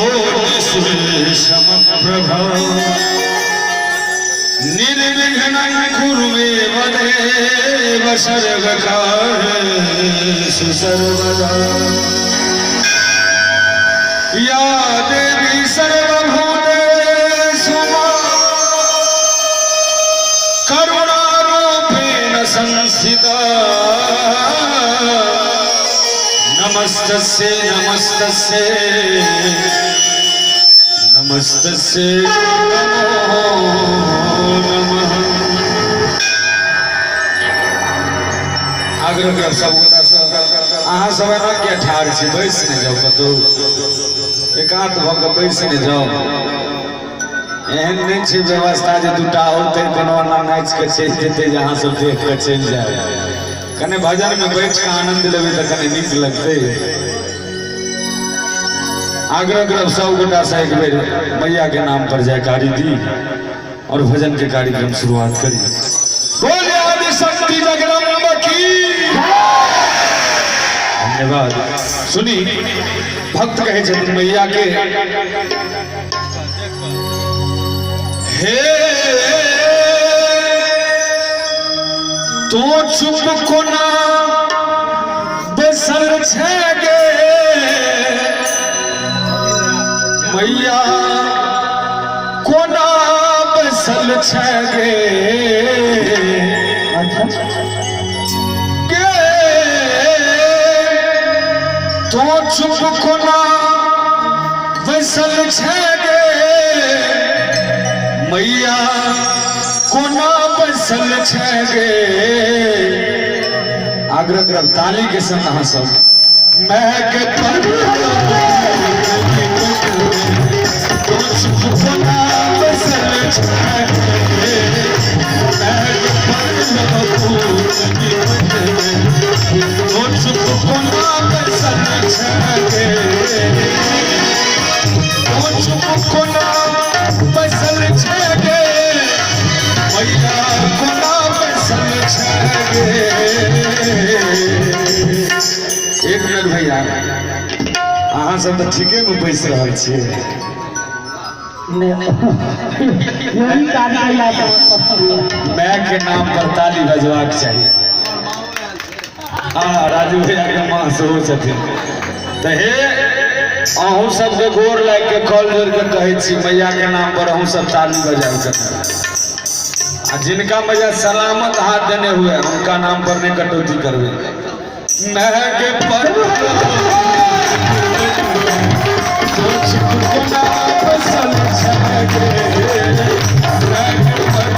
कोटि सूर्य समप्रभा निर्विघ्नं कुरु मे देव सर्वकार्येषु सर्वदा। या देवी सर्वभूतेषु मां करुणारूपेण संस्थिता। नमस्तस्यै नमस्तस्यै नमस्तस्यै नमो नमः। आग्रह करब सब गोटासँ, अहाँ सब एना किया ठाढ़ छी? बैस नहि जाउ कतहु, एकांत भऽ कऽ बैस नहि जाउ। एहन नहि छै व्यवस्था जे दूटा औतै कोनो एना नाचि कऽ चलि जेतै जे अहाँ सब देख कऽ चलि जायब। कने भजन में बैठ कऽ आनंद लेबै तऽ कने नीक लगतै। आग्रह करब सब गोटा से एक बेर मैया के नाम पर जयकारी दी और भजन के कार्यक्रम शुरुआत करी। बोले आदि शक्ति जगदम्ब की। धन्यवाद। सुनी, भक्त कहै छथिन मैया के, हे तो चुप कोना बैसल छै गे मैया, कोना बैसल छै गे गे, तो चुप कोना बैसल छै गे मैया, कोना बैसल छै गे। आग्रह करब ताली के संग अहाँ सब मैं के पर तो चुप कोना बैसल छै गे, मैं के पर तो चुप कोना बैसल छै गे, तो चुप कोना बैसल छै गे मैया, कोना बैसल छै गे। एक मिनट भैया, अहाँ सब तऽ ठीके मे बैस रहल छियै। यही काज कैला। माय के नाम पर ताली बजबाक चाही। हाँ, राजू भैया के माँ सेहो छथिन। तऽ हे अहूँ सबके गोर लागि के कल जोड़ के कहै छी, मैया के नाम पर अहूँ सब ताली बजाउ कने। आ जिनका मैया सलामत हाथ देने हुए उनका नाम पर नहीं कटौती करबे। मैं के पर सोच कोना बसल छै गे, मैं के पर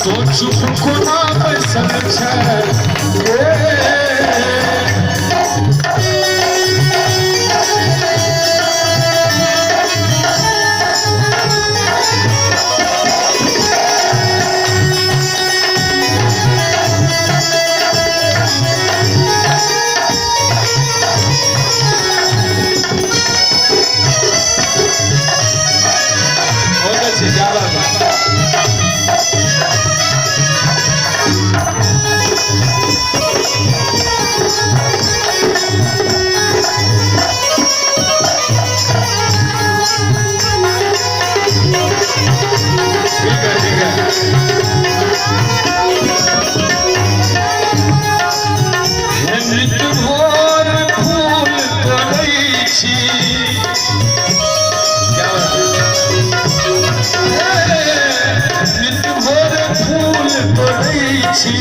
सोच कोना बसल छै गे। बहुत अच्छी, क्या बात है। ठीक है, ठीक है। हे नित भोर फूल तोड़ै छी, क्या बात है? हे नित भोर फूल तोड़ै छी,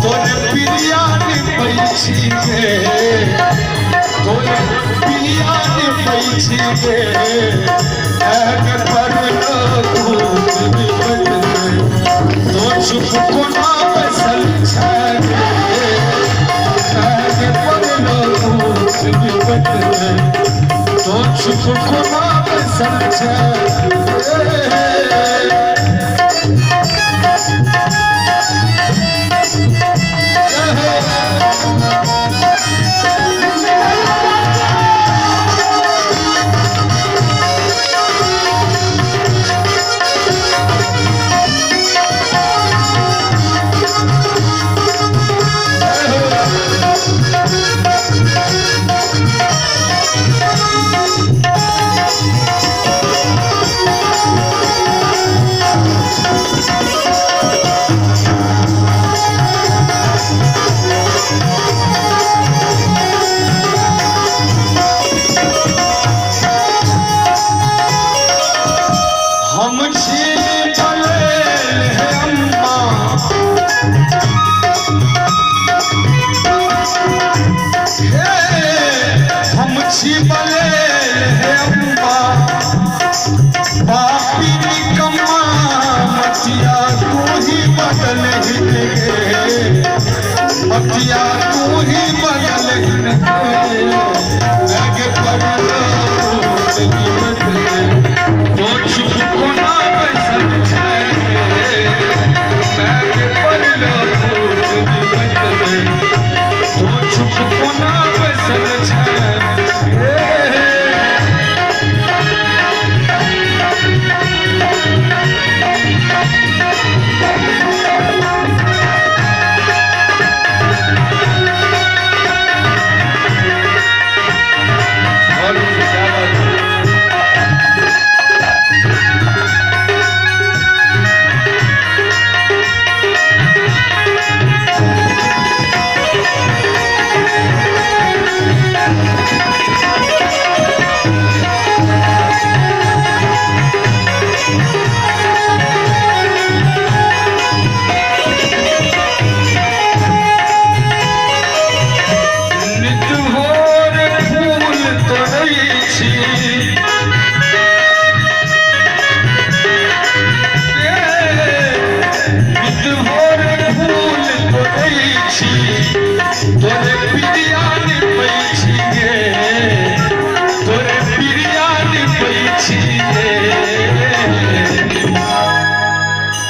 तोर प्रिया निपै छी गे, तोर प्रिया निपै छी गे, एहन पर तो चुप कोना बैसल छै गे, एहन पर तो चुप कोना बैसल छै गे। छी बलेल हे अम्बा, पापी निकम्मा मतिया तू ही बदल गे, मतिया तू ही बदल गे। तो चुप कोना बैसल छै, तो चुप कोना बैसल छै। नित भोर फूल तोड़ै छी, नित भोर फूल तोड़ै छी, तोरे पिरिया निपै छी गे, तोरे पिरिया निपै छी गे।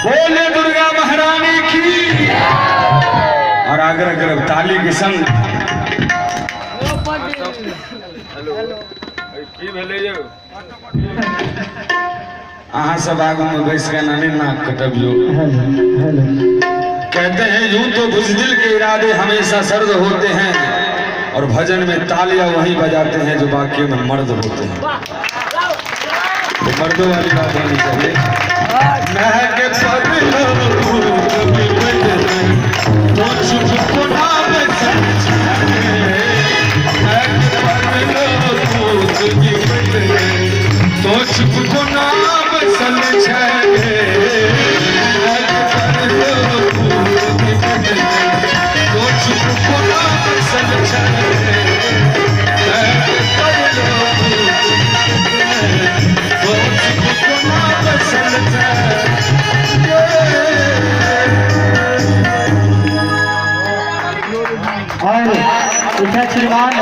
बोले दुर्गा महारानी की। और आग्रह करब ताली के संग। की भेलै यौ? अहाँ सब आगू में बैस के नानी नाक कटबियो। Hello hello. कहते हैं यूं तो बुजदिल के इरादे हमेशा सर्द होते हैं, और भजन में तालियां वही बजाते हैं जो बाकी में मर्द होते हैं। तो मर्दों वाली बात होनी चाहिए। महक पर कभी तो चुप कोना बैसल छै, महक पर तो चुप कोना बैसल छै, महक पर तो चुप कोना बैसल छै, महक पर तो चुप कोना बैसल छै। और इधर श्रीमान